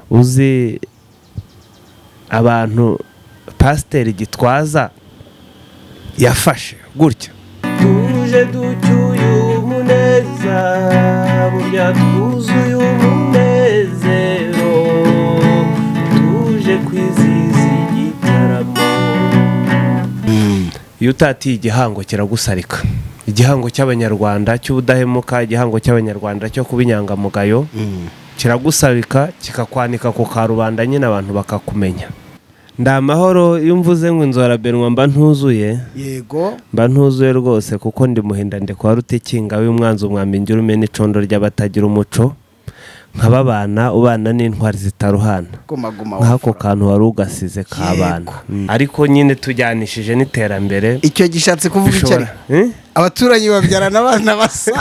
Uzi abantu Pasiteri Gitwaza yafashe gutya: "Tuje ducyuye umuneza, burya twuzuye umunezero, tuje kwizihiza igitaramo." Iyo utatiye igihango kiragusarika. Igihango cy'Abanyarwanda cy'ubudahemuka, igihango cy'Abanyarwanda cyo kuba inyangamugayo, kiragusarika, kikakwanika ku karubanda nyine, abantu bakakumenya. Ndi amahoro. Iyo mvuze ngo Inzora Benwa, mba ntuzuye. Mba ntuzuye rwose, kuko ndi muhinda ndekwa Rutikinga w'umwanzi, umwambi ngira umena icondo ry'abatagira umuco, nkababana ubana n'intwari zitaruhana. Guma guma. Nk'ako Wafura. kantu wari ugasize k'abana. Ariko nyine tujyanishije n'iterambere. Icyo gishatse kuvuga icyo ari Bishobora. Eh? Abaturanyi babyarana abana basa.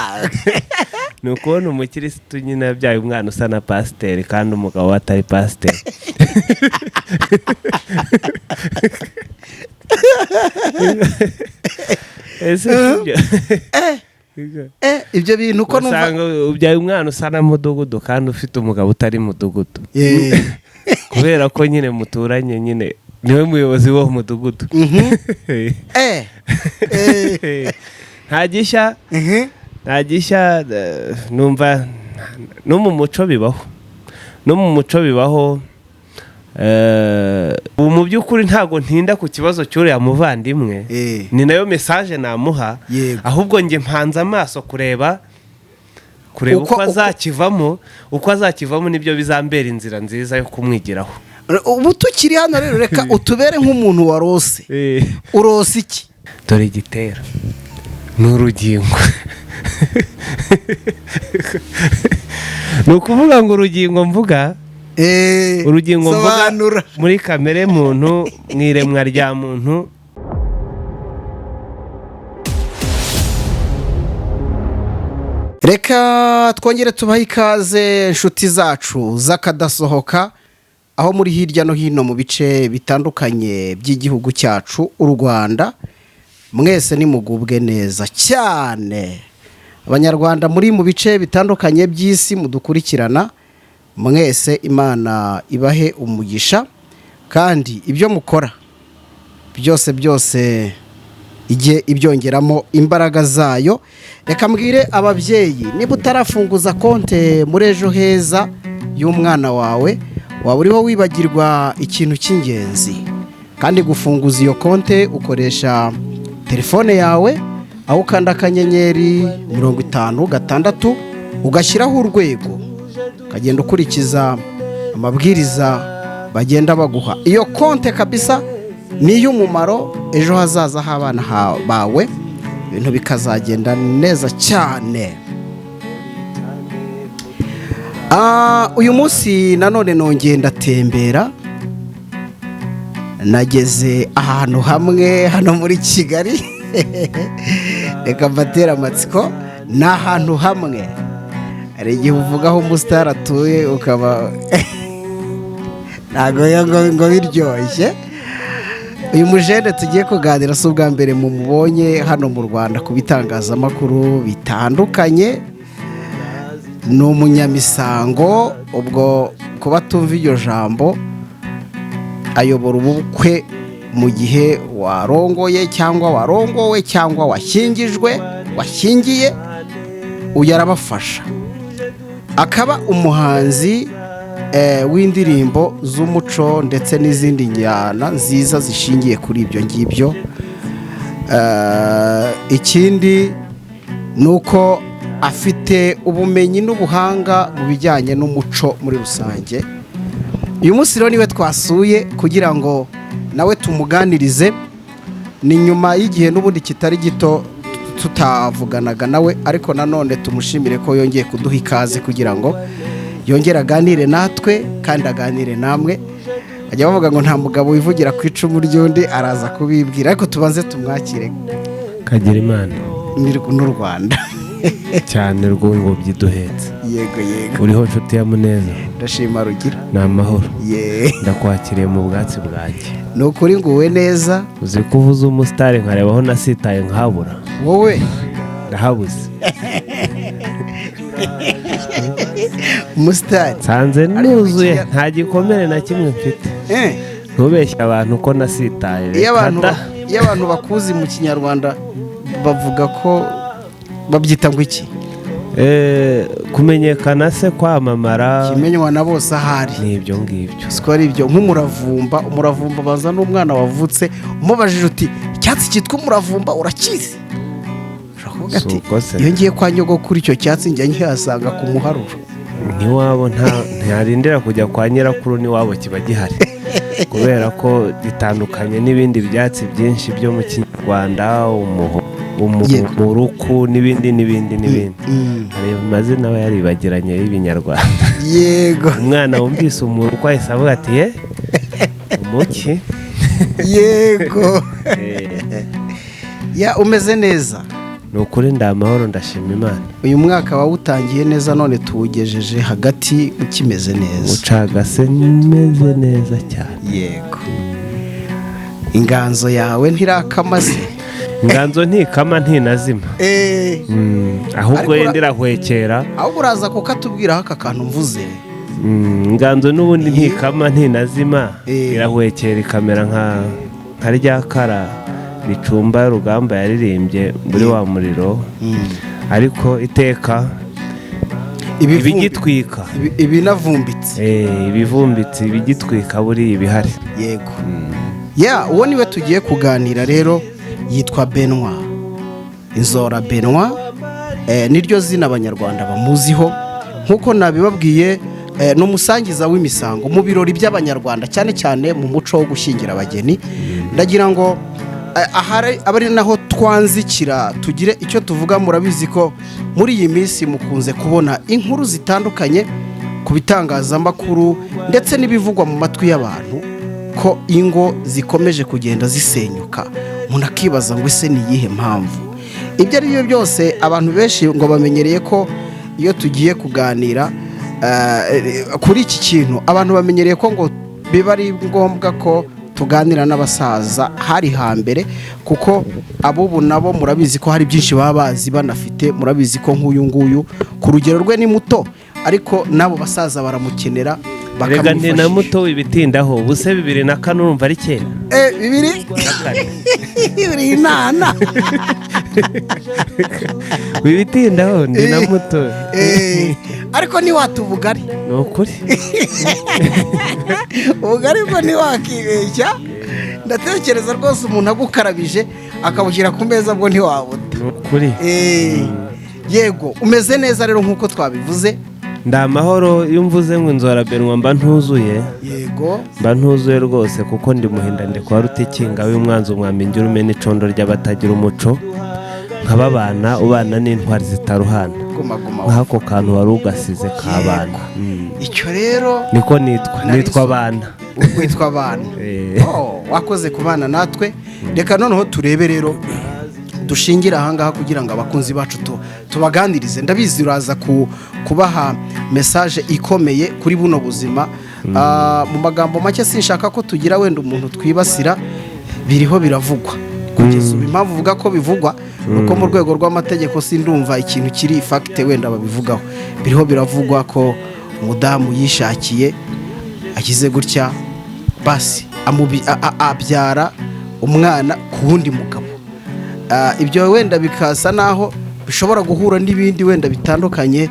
Ni ukubona umukirisitu nyine yabyaye umwana usa na pasiteri, kandi umugabo we atari pasiteri. Ese sibyo? Ibyo bintu uko numva. Usanga ubyaye umwana usa na mudugudu, kandi ufite umugabo utari mudugudu, kubera ko nyine muturanye, nyine niwe muyobozi w'uwo mudugudu. Nta gishya. Nta gishya. Numva no mu muco bibaho, no mu muco bibaho. Ubu mu by'ukuri ntabwo ntinda ku kibazo cy'uriya muvandimwe. Ni nayo message namuha. Ahubwo njye mpanze amaso kureba uko azakivamo. Uko azakivamo nibyo bizambera inzira nziza yo kumwigiraho. Ubu tukiri hano rero, reka utubere nk'umuntu warose. Urose iki? Dore igitera ni urugingo. Ni ukuvuga ngo urugingo mvuga, urugingo mvuga Sobanura. muri kamere muntu, mu iremwa rya muntu. Reka twongere tubahe ikaze, inshuti zacu z'akadasohoka, aho muri hirya no hino mu bice bitandukanye by'igihugu cyacu u Rwanda. Mwese nimugubwe neza cyane. Abanyarwanda muri mu bice bitandukanye by'isi mudukurikirana mwese, Imana ibahe umugisha, kandi ibyo mukora byose byose ijye ibyongeramo imbaraga zayo. Reka mbwire ababyeyi, niba utarafunguza konte muri Ejo Heza y'umwana wawe, waba uriho wibagirwa ikintu cy'ingenzi. Kandi gufunguza iyo konte ukoresha telefone yawe, aho ukanda *56 ugashyiraho urwego, ukagenda ukurikiza amabwiriza bagenda baguha. Iyo konte kabisa ni iy'umumaro ejo hazaza h'abana bawe, ibintu bikazagenda neza cyane. Uyu munsi nanone nongeye ndatembera, nageze ahantu hamwe hano muri Kigali. Reka mbatere amatsiko. Ni ahantu hamwe, hari igihe uvuga aho umusitari atuye ukaba ntabwo ngo biryoshye. Uyu mujene tugiye kuganira si ubwa mbere mumubonye hano mu Rwanda ku bitangazamakuru bitandukanye. Ni umunyamisango. Ubwo kuba tumva iryo jambo, ayobora ubukwe mu gihe warongoye cyangwa warongowe cyangwa washyingijwe, washyingiye, uyu arabafasha. Akaba umuhanzi w'indirimbo z'umuco ndetse n'izindi njyana nziza zishingiye kuri ibyo ngibyo. Ikindi ni uko afite ubumenyi n'ubuhanga mu bijyanye n'umuco muri rusange. Uyu munsi rero niwe twasuye kugira ngo nawe tumuganirize. Ni nyuma y'igihe n'ubundi kitari gito tutavuganaga nawe, ariko nanone tumushimire ko yongeye kuduha ikaze kugira ngo yongere aganire natwe kandi aganire namwe. Bajya bavuga ngo nta mugabo wivugira ku icumu ry'undi, araza kubibwira, ariko tubanze tumwakire. Kagira Imana. N'u Rwanda. Cyane rw'ingobyi duhetse. Yego. Uriho nshuti ya Muneza? Ndashima Rugira. Ni amahoro. Ye. Ndakwakiriye mu bwatsi bwanjye. Ni ukuri nguwe neza. Uzi ko uvuze umusitari nkarebaho nasitaye nkahabura. Wowe. Ndahabuze. Umusitari. Nsanze Ariko nuzuye, nta gikomere na kimwe mfite. Ntubeshye abantu ko nasitaye. Iyo abantu Reka da. Iyo abantu bakuzi mu Kinyarwanda bavuga ko babyita ngo iki? Kumenyekana se, kwamamara. Kimenywa na bose ahari. Ni ibyo ngibyo. Siko ari ibyo, nk'umuravumba. Umuravumba baza n'umwana wavutse, umubajije uti: "Icyatsi cyitwa umuravumba urakizi?" Ushobora kuvuga ati: Si uko se. "Iyo ngiye kwa nyogokuru icyo cyatsi njya nkihasanga ku muharuro." N'iwabo ntarindira kujya kwa nyirakuru, n'iwabo kiba gihari, kubera ko gitandukanye n'ibindi byatsi byinshi byo mu Kinyarwanda, umuruku n'ibindi n'ibindi n'ibindi. Hari amazina aba yaribagiranye y'ibinyarwanda. Umwana wumvise umuruku ahise avuga ati: "Ye, umuki?" Ya, umeze neza? Ni ukuri ndi amahoro, ndashima Imana. Uyu mwaka wawutangiye neza, none tuwugejeje hagati ukimeze neza. Ucagase meze neza cyane. Yego, inganzo yawe ntirakama se? Inganzo ntikama, ntinazima. Ahubwo Ariko yenda irahwekera. Ahubwo uraza kukatubwiraho aka kantu mvuze. Inganzo n'ubundi ntikama, ntinazima. Irahwekera ikamera nka rya kara ricumba Rugamba yaririmbye muri wa muriro, ariko iteka ibigitwika. Ibinavumbitse. Ibivumbitse, ibigitwika buriya ibihari. Yego, ya, uwo niwe tugiye kuganira rero, yitwa Benwa Inzora Benwa, niryo zina Abanyarwanda bamuziho. Nk'uko nabibabwiye, ni umusangiza w'imisango mu birori by'Abanyarwanda, cyane cyane mu muco wo gushyingira abageni. Ndagira ngo ahari abe ari naho twanzikira, tugire icyo tuvuga. Murabizi ko muri iyi minsi mukunze kubona inkuru zitandukanye ku bitangazamakuru ndetse n'ibivugwa mu matwi y'abantu ko ingo zikomeje kugenda zisenyuka. Umuntu akibaza ngo: "Ese ni iyihe mpamvu?" Ibyo ari byo byose, abantu benshi ngo bamenyereye ko iyo tugiye kuganira kuri iki kintu, abantu bamenyereye ko ngo biba ari ngombwa ko tuganira n'abasaza hari hambere, kuko abubu nabo murabizi ko hari byinshi baba bazi banafite. Murabizi ko nk'uyu nguyu ku rugero rwe ni muto, ariko n'abo basaza baramukenera, Rega ndi na bakamwifashisha. muto, ibitindaho ubuse 2004 urumva ari kera? Bibiri bibiri inana. Wibitindaho, ndi na muto. Ariko ntiwata ubugari. Ni ukuri. Ubugari bwo ntiwakibeshya, ndatekereza rwose umuntu agukarabije akabushyira ku meza bwo ntiwabuta. Ni ukuri. Yego, umeze neza rero nk'uko twabivuze? Ndi amahoro. Iyo mvuze ngo Inzora Benwa mba ntuzuye. Mba ntuzuye rwose, kuko ndi muhinda ndekwa Rutikinga w'umwanzi, umwambi ngira umena icondo ry'abatagira umuco, nkababana ubana n'intwari zitaruhana. Guma guma. Nk'ako kantu wari ugasize k'abana. Icyo rero Niko nitwa. Nari Nitwa abana. Witwa abana. Oh, wakoze kubana natwe. Reka noneho turebe rero, dushingire ahangaha kugira ngo abakunzi bacu tubaganirize. Ndabizi uraza kubaha message ikomeye kuri buno buzima. Mu magambo make, sinshaka ko tugira wenda umuntu twibasira. Biriho biravugwa kugeza ubu. Impamvu uvuga ko bivugwa ni uko mu rwego rw'amategeko sindumva ikintu kiri fact wenda babivugaho. Biriho biravugwa ko umudamu yishakiye, agize gutya basi abyara umwana ku wundi mugabo. Ibyo wenda bikasa naho bishobora guhura n'ibindi wenda bitandukanye.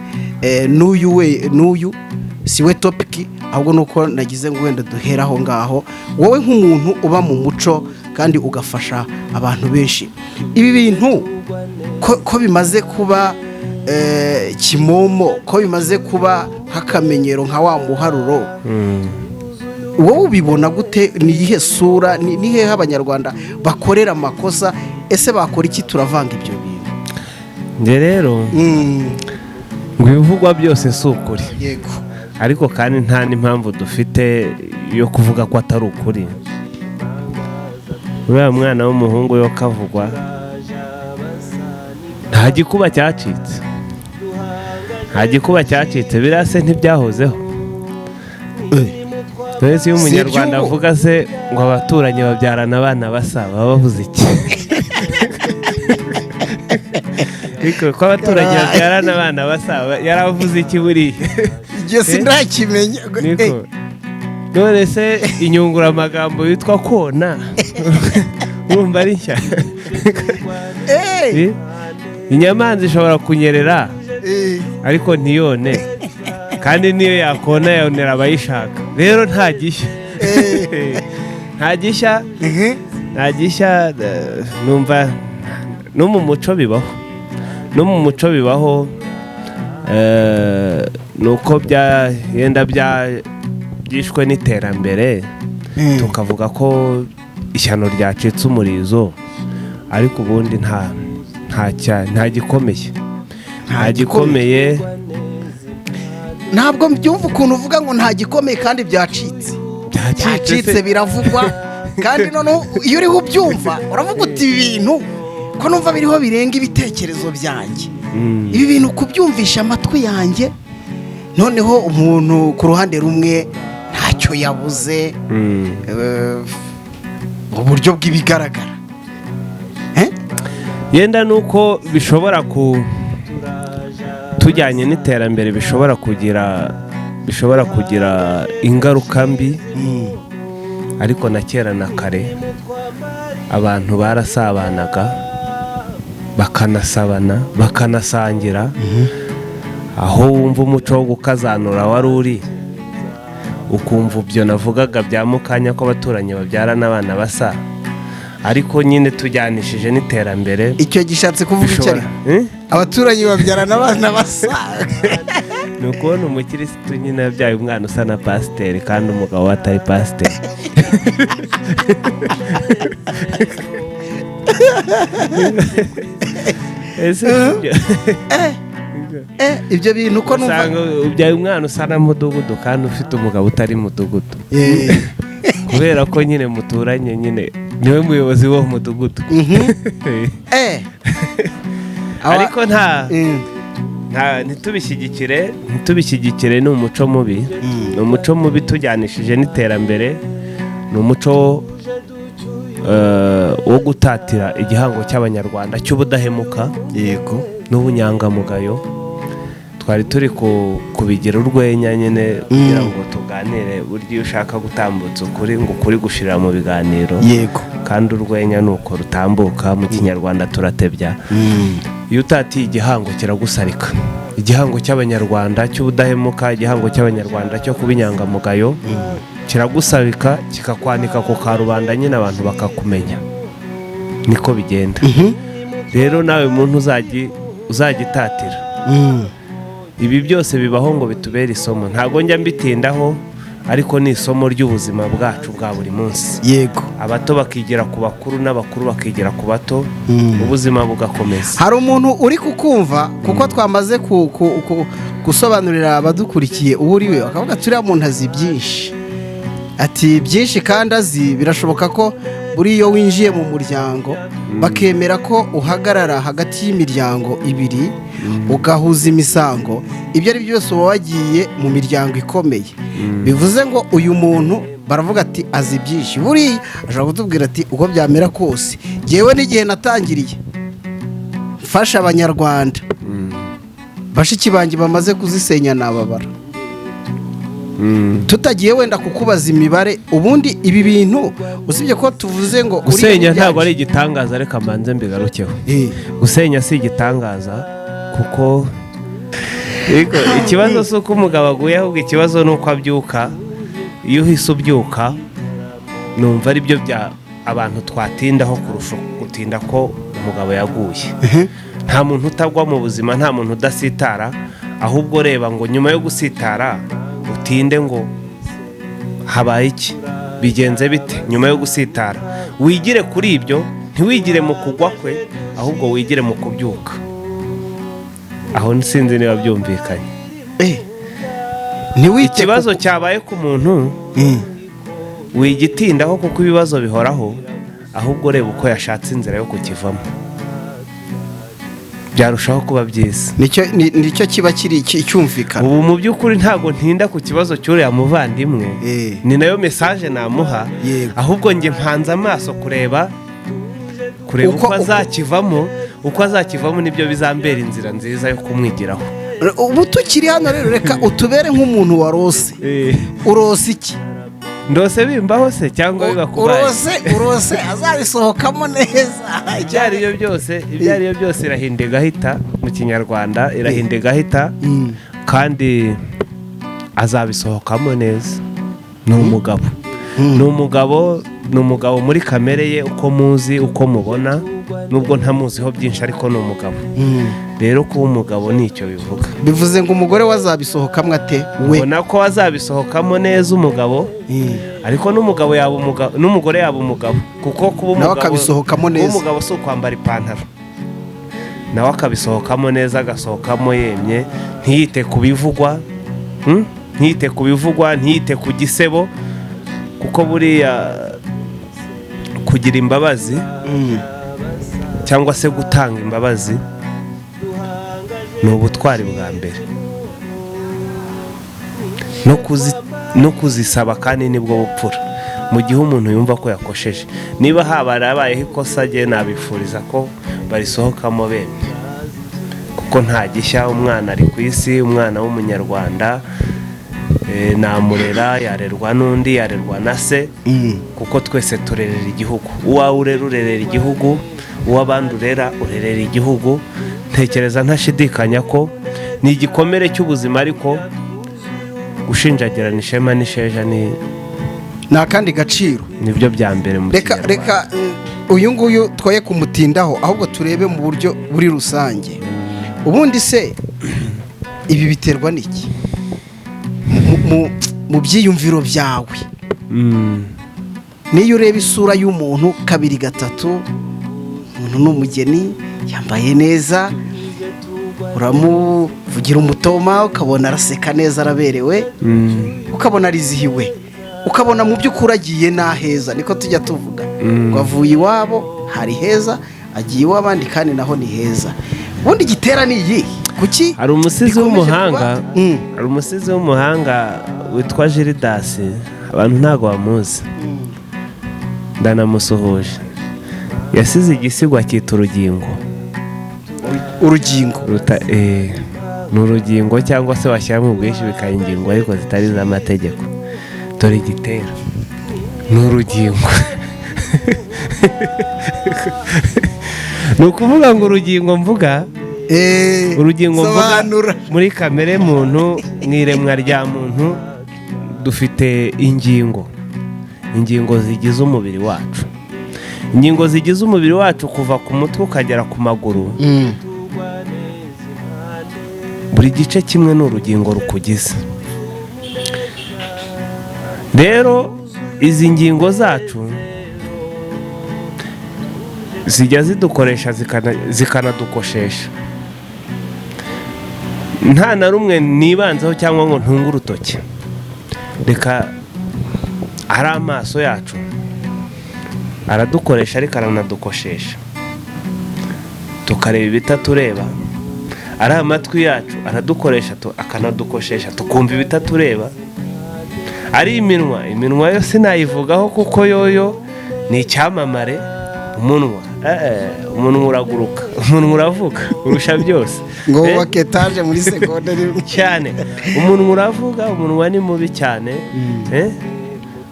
N'uyu we, n'uyu si we topic, ahubwo nuko nagize ngo wenda duhere aho ngaho. Wowe nk'umuntu uba mu muco kandi ugafasha abantu benshi, ibi bintu ko bimaze kuba kimomo, ko bimaze kuba nk'akamenyero, nka wa muharuro, wowe ubibona gute? Ni iyihe sura? Ni hehe Abanyarwanda bakorera amakosa? Ese bakora iki? Turavanga ibyo bintu. Njye rero ngo ibivugwa byose si ukuri. Ariko kandi nta n'impamvu dufite yo kuvuga ko atari ukuri. Uriya mwana w'umuhungu yo kavugwa, nta gikuba cyacitse, nta gikuba cyacitse. Biriya se ntibyahozeho? Mbese iyo Si Umunyarwanda iby'ubu. avuga se ngo abaturanyi babyarana abana basa, baba bavuze iki? Ariko ko abaturanyi babyarana abana basa, yaravuze iki buriya? Ibyo sindakimenya. Niko none se inyunguramagambo yitwa kona urumva ari nshya? Eh, Eh? Inyamanza ishobora kunyerera ariko ntiyone, kandi niyo yakona yonera abayishaka. Rero nta gishya, nta gishya, nta gishya. Numva no mu muco bibaho, no mu muco bibaho. Ni uko yenda byishwe n'iterambere, tukavuga ko ishyano ryacitse umurizo, ariko ubundi nta gikomeye, nta gikomeye. Ntabwo mbyumva ukuntu uvuga ngo nta gikomeye kandi byacitse. Byacitse se. Biravugwa, kandi noneho iyo uriho ubyumva uravuga uti: "Ibi bintu ko numva biriho birenga ibitekerezo byanjye, ibi bintu kubyumvisha amatwi yanjye." Noneho umuntu ku ruhande rumwe ntacyo yabuze, mu buryo bw'ibigaragara. Eh? Yenda ni uko bishobora ku tujyanye n'iterambere, bishobora kugira ingaruka mbi, ariko na kera na kare abantu barasabanaga, bakanasabana, bakanasangira. Aho wumva umuco wo gukazanura wari uri, ukumva ibyo navugaga bya mukanya ko abaturanyi babyarana abana basa, ariko nyine tujyanishije n'iterambere. Icyo gishatse kuvuga icyo ari Bishobora. Eh? Abaturanyi babyarana abana basa? Ni ukubona umukirisitu nyine yabyaye umwana usa na pasiteri kandi umugabo we atari pasiteri. Ese Ibyo bintu ko numva usanga ubyaye umwana usa na mudugudu kandi ufite umugabo utari mudugudu, kubera ko nyine muturanye, nyine niwe muyobozi w'uwo mudugudu. Ariko nta ntitubishyigikire, ntitubishyigikire. Ni umuco mubi, ni umuco mubi tujyanishije n'iterambere. Ni umuco wo gutatira igihango cy'Abanyarwanda cy'ubudahemuka n'ubunyangamugayo. Twari turi kubigira urwenya nyine kugira ngo tuganire. Burya iyo ushaka gutambutsa ukuri, ngo ukuri gushirira mu biganiro, kandi urwenya ni uko rutambuka. Mu Kinyarwanda turatebya. Iyo utatiye igihango kiragusarika. Igihango cy'Abanyarwanda cy'ubudahemuka, igihango cy'Abanyarwanda cyo kuba inyangamugayo, kiragusabika, kikakwanika ku karubanda nyine, abantu bakakumenya. Niko bigenda. Rero nawe muntu uzagitatira, ibi byose bibaho ngo bitubere isomo. Ntabwo njya mbitindaho, ariko ni isomo ry'ubuzima bwacu bwa buri munsi. Abato bakigira ku bakuru n'abakuru bakigira ku bato, ubuzima bugakomeza. Hari umuntu uri kukumva, kuko twamaze gusobanurira abadukurikiye uwo uri we, bakavuga ati: "Uriya muntu azi byinshi." Ati byinshi kandi azi, birashoboka ko buri iyo winjiye mu muryango bakemera ko uhagarara hagati y'imiryango ibiri ugahuza imisango, ibyo ari byo byose uba wagiye mu miryango ikomeye. Bivuze ngo uyu muntu baravuga ati azi byinshi. Buriya ashobora kutubwira ati: "Uko byamera kose, ngewe n'igihe natangiriye mfasha Abanyarwanda, bashiki banjye bamaze kuzisenya nababara." Tutagiye wenda kukubaza imibare, ubundi ibi bintu, usibye ko tuvuze ngo uriya Gusenya ni ntabwo ari ibyacu. igitangaza, reka mbanze mbigarukeho. Gusenya si igitangaza, kuko ariko ikibazo si uko umugabo aguye, ahubwo ikibazo ni uko abyuka. Iyo uhise ubyuka, numva ari byo bya abantu twatindaho kurusha gutinda ko umugabo yaguye. Nta muntu utagwa mu buzima, nta muntu udasitara. Ahubwo reba ngo nyuma yo gusitara utinde ngo habaye iki, bigenze bite nyuma yo gusitara. Wigire kuri ibyo, ntiwigire mu kugwa kwe, ahubwo wigire mu kubyuka. Aho sinzi niba byumvikanye. Ntiwite Ikibazo cyabaye ku muntu, wigitindaho kuko ibibazo bihoraho, ahubwo reba uko yashatse inzira yo kukivamo, byarushaho kuba byiza. Nicyo kiba kiri cyumvikana. Ubu mu by'ukuri ntabwo ntinda ku kibazo cy'uriya muvandimwe, ni nayo message namuha. Ahubwo njye mpanze amaso kureba uko azakivamo. Uko azakivamo nibyo bizambera inzira nziza yo kumwigiraho. Ubu tukiri hano rero, reka utubere nk'umuntu warose. Urose iki? Ndose bimbaho se cyangwa biba ku bandi? Urose azabisohokamo neza? Ibyo ari byo byose, irahinda igahita mu Kinyarwanda, irahinda igahita. Kandi azabisohokamo neza. Ni umugabo, ni umugabo, ni umugabo muri kamere ye, uko muzi, uko mubona, nubwo ntamuziho byinshi, ariko ni umugabo. Rero kuba umugabo ni icyo bivuga. Bivuze ngo umugore we azabisohokamo ate we? Ubona ko azabisohokamo neza umugabo. Ariko n'umugabo yaba umugabo, n'umugore yaba umugabo, kuko kuba Nawe umugabo, akabisohokamo kuba neza. umugabo si ukwambara ipantaro. Nawe akabisohokamo neza, agasohokamo yemye, ntiyite ku bivugwa, Ntiyite ku bivugwa, ntiyite ku gisebo, kuko buriya kugira imbabazi cyangwa se gutanga imbabazi ni ubutwari bwa mbere, no kuzisaba kandi nibwo bupfura. Mu gihe umuntu yumva ko yakosheje, niba haba harabayeho ikosa, rye nabifuriza ko barisohokamo bemye, kuko nta gishya. Umwana ari ku isi, umwana w'Umunyarwanda, namurera, yarerwa n'undi, yarerwa na se, kuko twese turerera igihugu. Uwawe urera, urerera igihugu; uw'abandi urera, urerera igihugu. Ntekereza ntashidikanya ko ni igikomere cy'ubuzima, ariko gushinjagirana ishema n'isheja ni Ni akandi gaciro. Nibyo bya mbere mu Reka Kinyarwanda. reka uyu nguyu twoye kumutindaho, ahubwo turebe mu buryo buri rusange. Ubundi se ibi biterwa n'iki mu byiyumviro byawe? Niyo ureba isura y'umuntu kabiri, gatatu, umuntu ni umugeni, yambaye neza, uramuvugira umutoma, ukabona araseka neza, araberewe, ukabona arizihiwe, ukabona mu by'ukuri agiye n'aheza. Niko tujya tuvuga ngo avuye iwabo hari heza, agiye iw'abandi kandi naho ni heza. Ubundi gitera ni iyi kuki Hari umusizi bikomeje w'umuhanga, kuba? Hari umusizi w'umuhanga witwa Jiridasi, abantu ntabwo bamuzi, ndanamusuhuje. Yasize igisigo akita "Urugingo". Urugingo. Ruta, ni urugingo, cyangwa se washyira mu bwinshi bikaba ingingo, ariko zitari iz'amategeko. Dore igitera ni urugingo. Ni ukuvuga ngo urugingo mvuga, urugingo mvuga, Sobanura. muri kamere muntu, mu iremwa rya muntu, dufite ingingo, ingingo zigize umubiri wacu, ingingo zigize umubiri wacu kuva ku mutwe ukagera ku maguru. Buri gice kimwe ni urugingo rukugize. Rero izi ngingo zacu zijya zidukoresha, zikanadukoshesha. Nta na rumwe nibanzeho cyangwa ngo ntunge urutoki. Reka ari amaso yacu, aradukoresha ariko aranadukoshesha, tukareba ibitatureba. Ari amatwi yacu, aradukoresha akanadukoshesha, tukumva ibitatureba. Ari iminwa, iminwa yo sinayivugaho kuko yoyo ni icyamamare. Umunwa, umunwa uraguruka, umunwa uravuga urusha byose. Ngo wubake etaje muri segonda rimwe. Cyane, umunwa uravuga, umunwa ni mubi cyane,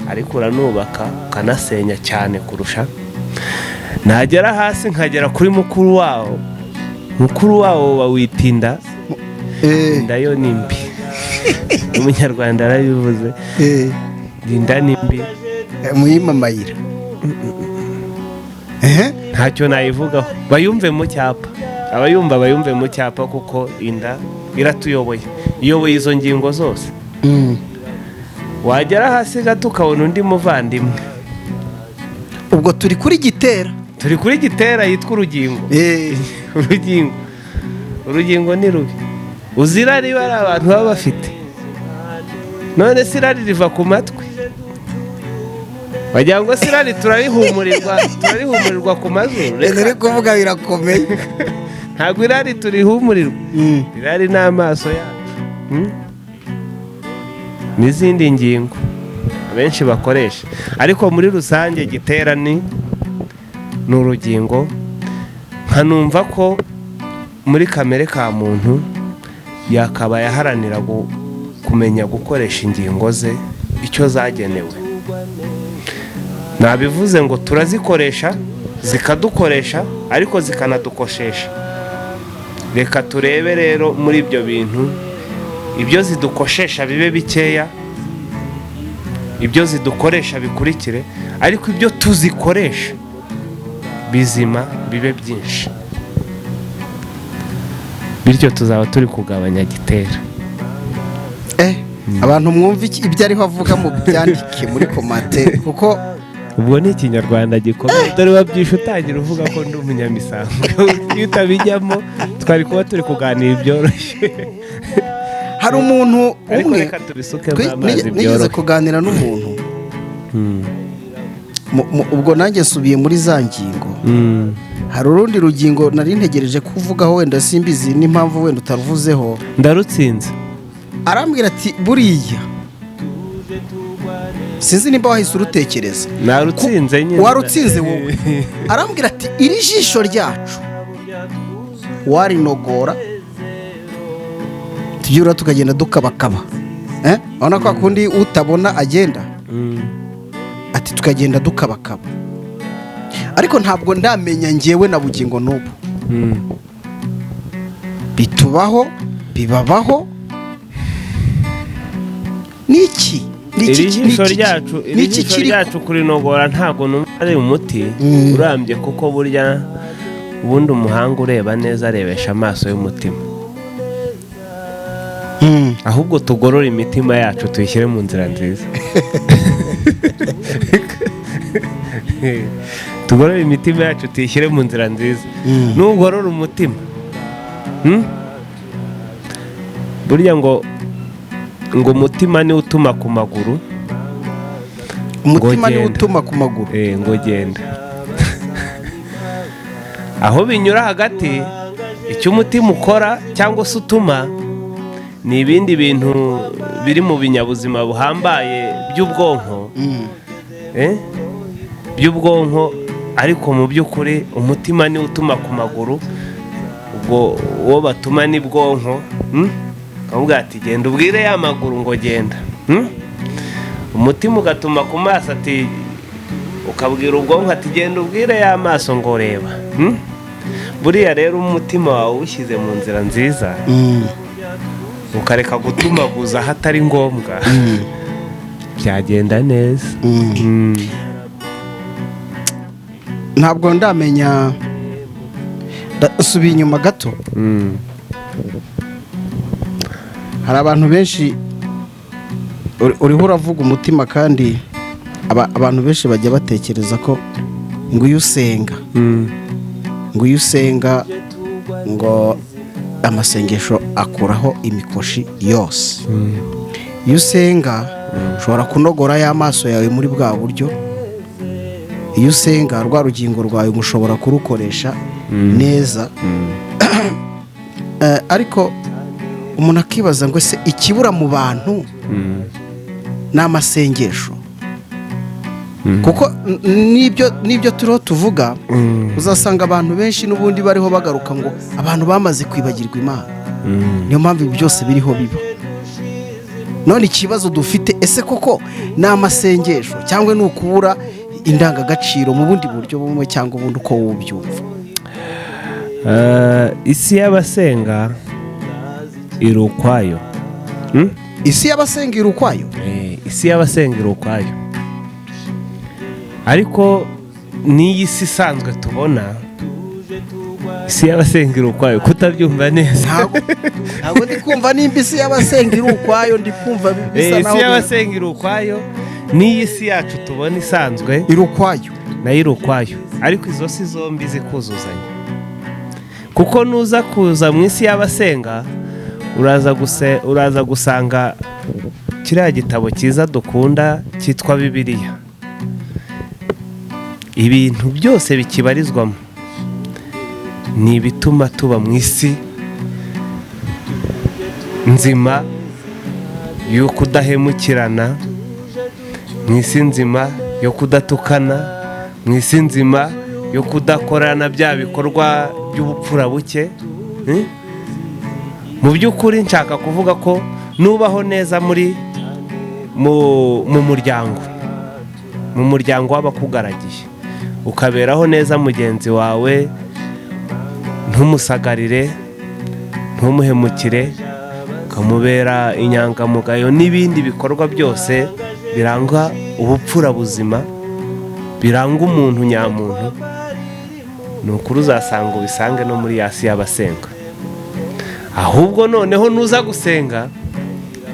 ariko uranubaka ukanasenya cyane kurusha. Nagera hasi nkagera kuri mukuru wawo, mukuru wawo bawita inda. Inda yo ni mbi, Umunyarwanda yarabivuze. Inda ni mbi. Muyimamayira. Ntacyo nayivugaho, bayumve mu cyapa, abayumva bayumve mu cyapa, kuko inda iratuyoboye, iyoboye izo ngingo zose. Wagera hasi gato ukabona undi muvandimwe. Ubwo turi kuri gitera. Turi kuri gitera yitwa urugingo. Urugingo, urugingo ni rubi. Uzi irari bari abantu baba bafite? None se irari riva ku matwi? Wagira ngo se irari turarihumurirwa ku mazuru? Reka uri kuvuga birakomeye. Ntabwo irari turihumurirwa. Irari ni amaso yacu, N'izindi ngingo abenshi bakoresha, ariko muri rusange gitera ni urugingo. Nkanumva ko muri kamere ka muntu Yakabaye aharanira kumenya gukoresha ingingo ze icyo zagenewe. Nabivuze ngo turazikoresha, zikadukoresha, ariko zikanadukoshesha. Reka turebe rero muri ibyo bintu, ibyo zidukoshesha bibe bikeya, ibyo zidukoresha bikurikire, ariko ibyo tuzikoresha bizima bibe byinshi. Bityo tuzaba turi kugabanya gitera. Abantu mwumva ibyo ariho avuga, mu byandike muri commentaire, kuko Ubwo ni Ikinyarwanda gikomeye. Dore wabyishe utangira uvuga ko ndi umunyamisango. Iyo utabijyamo twari kuba turi kuganira ibyoroshye. Hari umuntu Ariko umwe reka tubisukemo amazi, nigeze byoroshye. kuganira n'umuntu. Ubwo nanjye nsubiye muri za ngingo. Hari urundi rugingo nari ntegereje kuvugaho, wenda simbizi n'impamvu wenda utaruvuzeho. Ndarutsinze. Arambwira ati buriya sinzi nimba wahise urutekereza. Narutsinze nyine. Warutsinze wowe. Arambwira ati iri jisho ryacu warinogora, tubyura tukagenda dukabakaba. Urabona ko akundi utabona agenda. Ati tukagenda dukabakaba, ariko ntabwo ndamenya ngewe na bugingo n'ubu. Bitubaho, bibabaho. Niki? Niki? Iri jisho Niki? ryacu, iri Niki jisho kiri ryacu kurinogora ntabwo numva ari umuti urambye, kuko burya ubundi umuhanga ureba neza arebesha amaso y'umutima. Ahubwo tugorore imitima yacu, tuyishyire mu nzira nziza. Tugorore imitima yacu, tuyishyire mu nzira nziza. Nugorora umutima, Burya ngo umutima niwo utuma ku maguru. Umutima Ngo niwo genda. utuma ku maguru. Ngo genda. Aho binyura hagati, icyo umutima ukora cyangwa se utuma ni ibindi bintu biri mu binyabuzima buhambaye by'ubwonko. By'ubwonko. Ariko mu by'ukuri umutima niwo utuma ku maguru. Ubwo uwo batuma ni bwonko. Akavuga ati genda ubwire ya maguru ngo genda. Umutima ugatuma ku maso, ati ukabwira ubwonko ati genda ubwire ya maso ngo reba. Buriya rero umutima wawe uwushyize mu nzira nziza, ukareka gutumaguza aho atari ngombwa, byagenda neza. Ntabwo ndamenya. Subiye inyuma gato. Hari abantu benshi, uriho uravuga umutima, kandi abantu benshi bajya batekereza ko ngo iyo usenga, ngo iyo usenga, ngo amasengesho akuraho imikoshi yose. Iyo usenga ushobora kunogora y'amaso yawe muri bwa buryo. Iyo usenga rwa rugingo rwawe mushobora kurukoresha neza. Ariko umuntu akibaza ngo ese ikibura mu bantu ni amasengesho? Kuko n'ibyo turiho tuvuga, uzasanga abantu benshi n'ubundi bariho bagaruka ngo abantu bamaze kwibagirwa Imana. Niyo mpamvu ibi byose biriho biba. None ikibazo dufite, ese koko ni amasengesho cyangwa ni ukubura indangagaciro mu bundi buryo bumwe cyangwa ubundi, uko wowe ubyumva? Isi y'abasenga iri ukwayo. Isi y'abasenga iri ukwayo. Isi y'abasenga iri ukwayo, ariko n'iyi si isanzwe tubona, isi y'abasenga iri ukwayo. Kutabyumva neza? Ntabwo ndi kumva nimba isi y'abasenga iri ukwayo. Ndi kumva bisa Isi naho y'abasenga iri ukwayo, n'iyi si yacu tubona isanzwe iri ukwayo. Nayo iri ukwayo, ariko izo si zombi zikuzuzanya, kuko nuza kuza mu isi y'abasenga uraza gusanga kiriya gitabo cyiza dukunda cyitwa Bibiliya, ibintu byose bikibarizwamo ni ibituma tuba mu isi nzima yo kudahemukirana, mu isi nzima yo kudatukana, mu isi nzima yo kudakorana bya bikorwa by'ubupfura buke. Mu by'ukuri nshaka kuvuga ko nubaho neza muri mu muryango, mu muryango w'abakugaragiye, ukaberaho neza mugenzi wawe, ntumusagarire, ntumuhemukire, ukamubera inyangamugayo n'ibindi bikorwa byose biranga ubupfura buzima, biranga umuntu nyamuntu, ni ukuri uzasanga ubisange no muri yasi y'abasenga. Ahubwo noneho nuza gusenga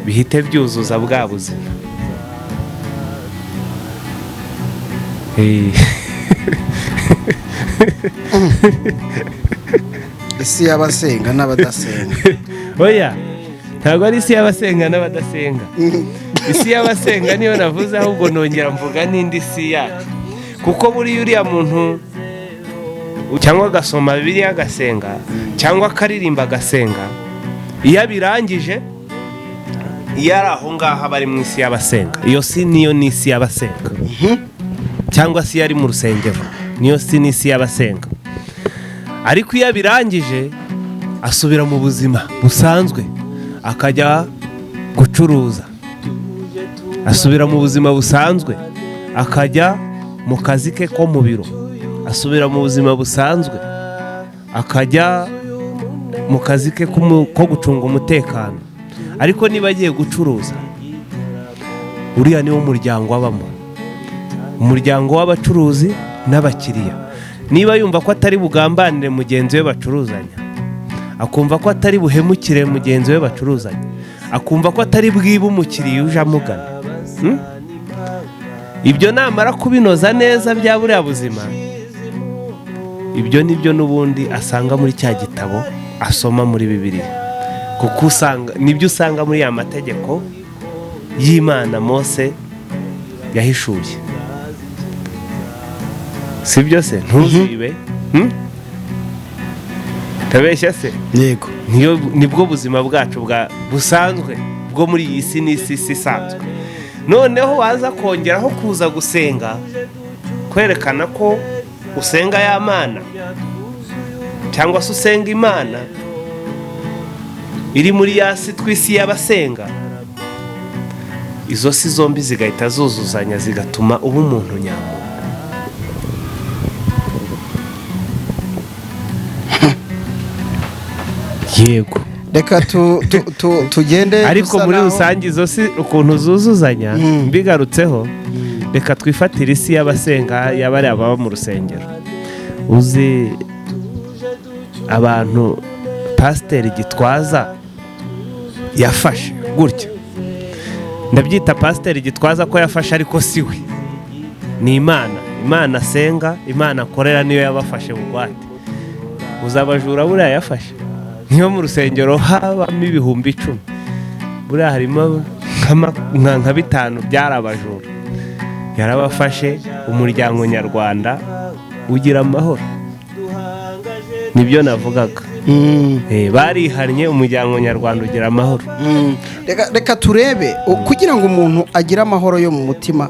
bihite byuzuza bwa buzima. Isi y'abasenga n'abadasenga. Oya, ntabwo ari isi y'abasenga n'abadasenga. Isi y'abasenga niyo navuze, ahubwo nongera mvuga n'indi si yacu, kuko buriya uriya muntu cyangwa agasoma Bibiliya agasenga, cyangwa akaririmba agasenga, iyo abirangije, iyo ari aho ngaho aba ari mu isi y'abasenga. Iyo si niyo ni isi y'abasenga, cyangwa se iyo ari mu rusengero niyo si ni isi y'abasenga. Ariko iyo abirangije asubira mu buzima busanzwe, akajya gucuruza, asubira mu buzima busanzwe, akajya mu kazi ke ko mu biro, asubira mu buzima busanzwe, akajya mu kazi ke ko gucunga umutekano. Ariko niba agiye gucuruza, uriya niwo muryango abamo, umuryango w'abacuruzi n'abakiriya. Niba yumva ko atari bugambanire mugenzi we bacuruzanya, akumva ko atari buhemukire mugenzi we bacuruzanya, akumva ko atari bwibe umukiriya uje amugana, ibyo namara kubinoza neza bya buriya buzima, ibyo nibyo n'ubundi asanga muri cya gitabo asoma muri Bibiliya, kuko usanga nibyo usanga muri ya mategeko y'Imana Mose yahishuye. Si byo se? Ntuzibe, tabeshya se? Yego. Nibwo buzima bwacu bwa busanzwe bwo muri iyi si n'isi isanzwe. Noneho waza kongeraho kuza gusenga, kwerekana ko usenga ya Mana, cyangwa se usenga Imana iri muri ya si tw'isi y'abasenga, izo si zombi zigahita zuzuzanya, zigatuma uba umuntu nyamuntu. Yego. Reka tugende. Ariko muri rusange izo si ukuntu zuzuzanya, mbigarutseho, reka twifatire isi y'abasenga y'abari ababa mu rusengero. Uzi abantu Pasiteri Gitwaza yafashe gutya, ndabyita Pasiteri Gitwaza ko yafashe, ariko si we, ni Imana. Imana asenga, Imana akorera, niyo yabafashe bugwate. Uzabajura buriya yafashe, niyo mu rusengero habamo 10,000, buriya harimo nka 5 byari abajura. Yarabafashe, umuryango nyarwanda ugira amahoro. Nibyo navugaga. Barihannye, umuryango nyarwanda ugira amahoro. Reka turebe, kugira ngo umuntu agire amahoro yo mu mutima,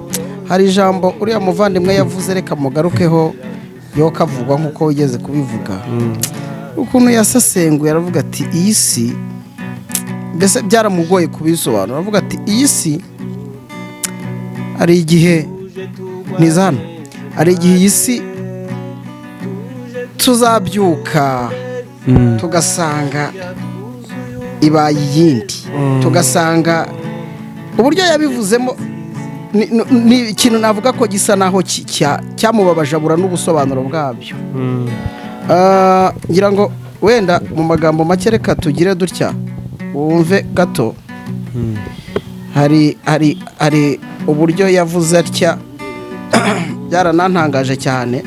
hari ijambo uriya muvandimwe yavuze, reka mugarukeho, yo kavugwa nk'uko wigeze kubivuga. Ukuntu yasesenguye aravuga ati iyi si, mbese byaramugoye kubisobanura, aravuga ati iyi si hari igihe niza hano, hari igihe iyi si tuzabyuka tugasanga ibaye iyindi, tugasanga uburyo yabivuzemo ni ikintu navuga ko gisa naho cyamubabaje, abura n'ubusobanuro bwabyo. Ngira ngo wenda mu magambo make reka tugire dutya wumve gato. Hari hari hari uburyo yavuze atya, byaranantangaje cyane.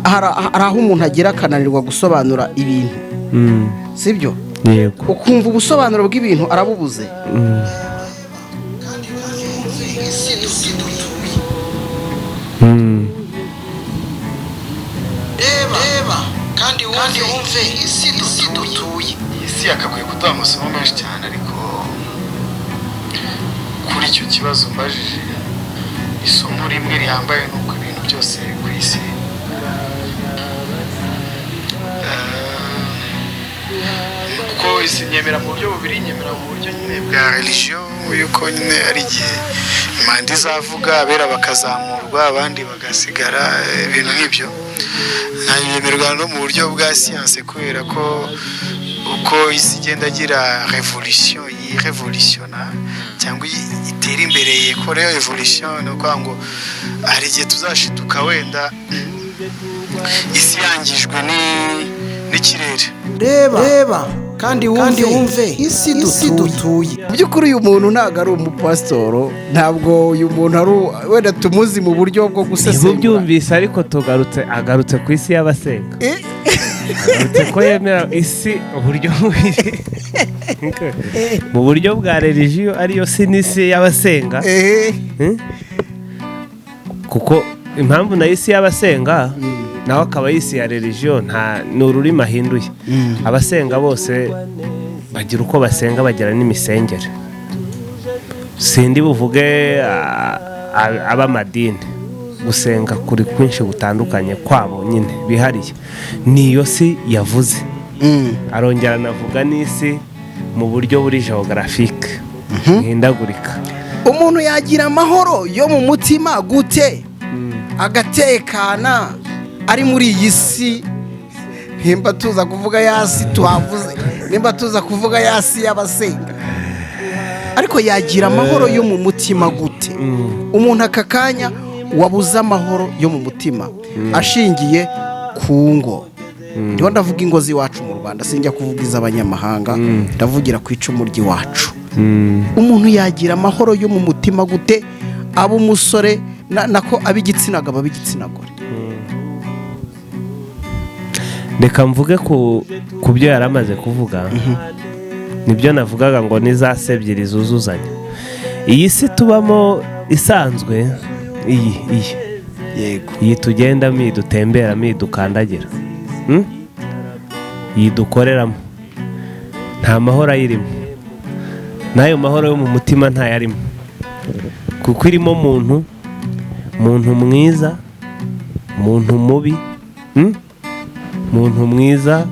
Hari aho umuntu agira akananirwa gusobanura ibintu, sibyo? Yego. Ukumva ubusobanuro bw'ibintu arabubuze. Reba kandi wumve isi dutuye. Iyi si yakakwiye kuduha amasomo menshi cyane, ariko kuri icyo kibazo mbajije, isomo rimwe rihambaye ni uko ibintu byose ku isi Kuko isi nyemera mu buryo bubiri: nyemera mu buryo nyine bwa religion, yuko nyine ari igihe impanda izavuga, abera bakazamurwa, abandi bagasigara, ibintu nk'ibyo. Nkayemerwa no mu buryo bwa siyanse, kubera ko uko isi igenda agira revolution, yirevolutiona cyangwa itera imbere, yikora evolution. Ni ukuvuga ngo hari igihe tuzashiduka wenda isi yangijwe n'ikirere. Reba, reba kandi wumve isi dutuye. Mu by'ukuri uyu muntu ntabwo ari umupasitoro, ntabwo uyu muntu ari wenda tumuzi mu buryo bwo Niba gusesengura. ubyumvise, ariko tugarutse, agarutse ku isi y'abasenga, agarutse ko yemera isi uburyo bubiri: mu buryo bwa religion, ariyo si n'isi y'abasenga. Kuko impamvu nayo isi y'abasenga, nawe akaba yisi ya religion, nta ni ururimi ahinduye. Abasenga bose bagira uko basenga, bagira n'imisengere. Sindi buvuge ab'amadini, gusenga kuri kwinshi gutandukanye kwabo nyine bihariye, niyo si yavuze. Arongera anavuga n'isi mu buryo buri géographique buhindagurika. Umuntu yagira amahoro yo mu mutima gute, agatekana ari muri iyi si? Nimba tuza kuvuga ya si tuhavuze, nimba tuza kuvuga ya si y'abasenga, ariko yagira amahoro yo mu mutima gute umuntu aka kanya wabuze amahoro yo mu mutima ashingiye ku ngo? Ndiho ndavuga ingo z'iwacu mu Rwanda, sinjya kuvuga iz'abanyamahanga, ndavugira ku icumu ry'iwacu. Umuntu yagira amahoro yo mu mutima gute, aba umusore nako ab'igitsina gabo, ab'igitsina gore? Reka mvuge ku byo yari amaze kuvuga. Nibyo navugaga ngo ni za se ebyiri zuzuzanya. Iyi si tubamo isanzwe, iyi iyi tugendamo, iyi dutemberamo, iyi dukandagira, Iyi dukoreramo, nta mahoro ayirimo, n'ayo mahoro yo mu mutima ntayarimo, kuko irimo muntu mwiza, muntu mubi, Muntu mwiza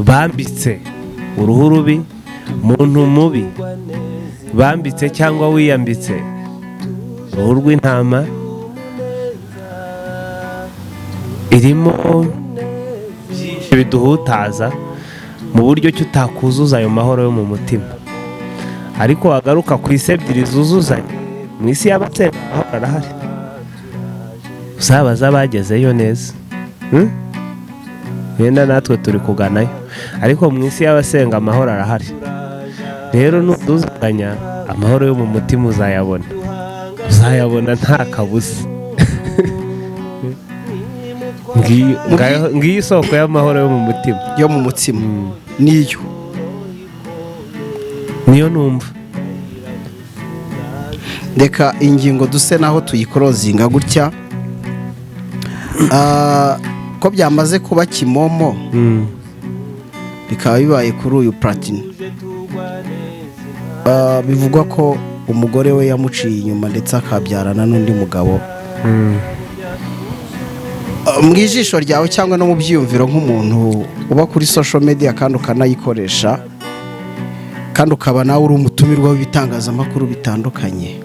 bambitse uruhu rubi, muntu mubi bambitse cyangwa wiyambitse uruhu rw'intama. Irimo byinshi biduhutaza mu buryo ki utakuzuza ayo mahoro yo mu mutima. Ariko wagaruka ku isi ebyiri zuzuzanya, mu isi y'abatsemba amahoro arahari. Uzabaza abagezeyo neza, Wenda natwe turi kuganayo, ariko mu isi y'abasenga amahoro arahari. Rero nuduzanya, amahoro yo mu mutima uzayabona, uzayabona nta kabuza. Ngiyi isoko y'amahoro yo mu mutima. Yo mu mutima niyo. Niyo numva. Reka ingingo duse naho tuyikorozinga gutya. Ko byamaze kuba kimomo, bikaba bibaye kuri uyu Platini. Bivugwa ko umugore we yamuciye inyuma, ndetse akabyarana n'undi mugabo. Mu ijisho ryawe cyangwa no mu byiyumviro, nk'umuntu uba kuri social media kandi ukanayikoresha, kandi ukaba nawe uri umutumirwa w'ibitangazamakuru bitandukanye,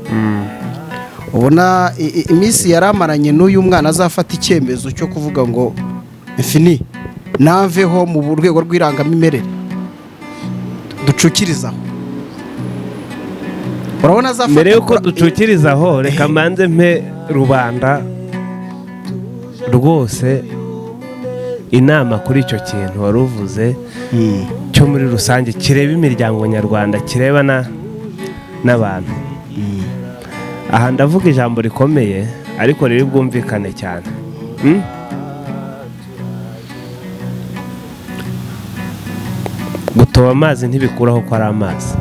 ubona iminsi yari amaranye n'uyu mwana azafata icyemezo cyo kuvuga ngo infini naveho mu rwego rw'irangamimerere, ducukirizaho, urabona azafata? Mbere y'uko ducukiriza aho, reka mbanze mpe rubanda rwose inama kuri icyo kintu wari uvuze cyo muri rusange kireba imiryango nyarwanda, kireba n'abantu. Aha ndavuga ijambo rikomeye ariko riri bwumvikane cyane. Gutoba amazi ntibikuraho ko ari amazi.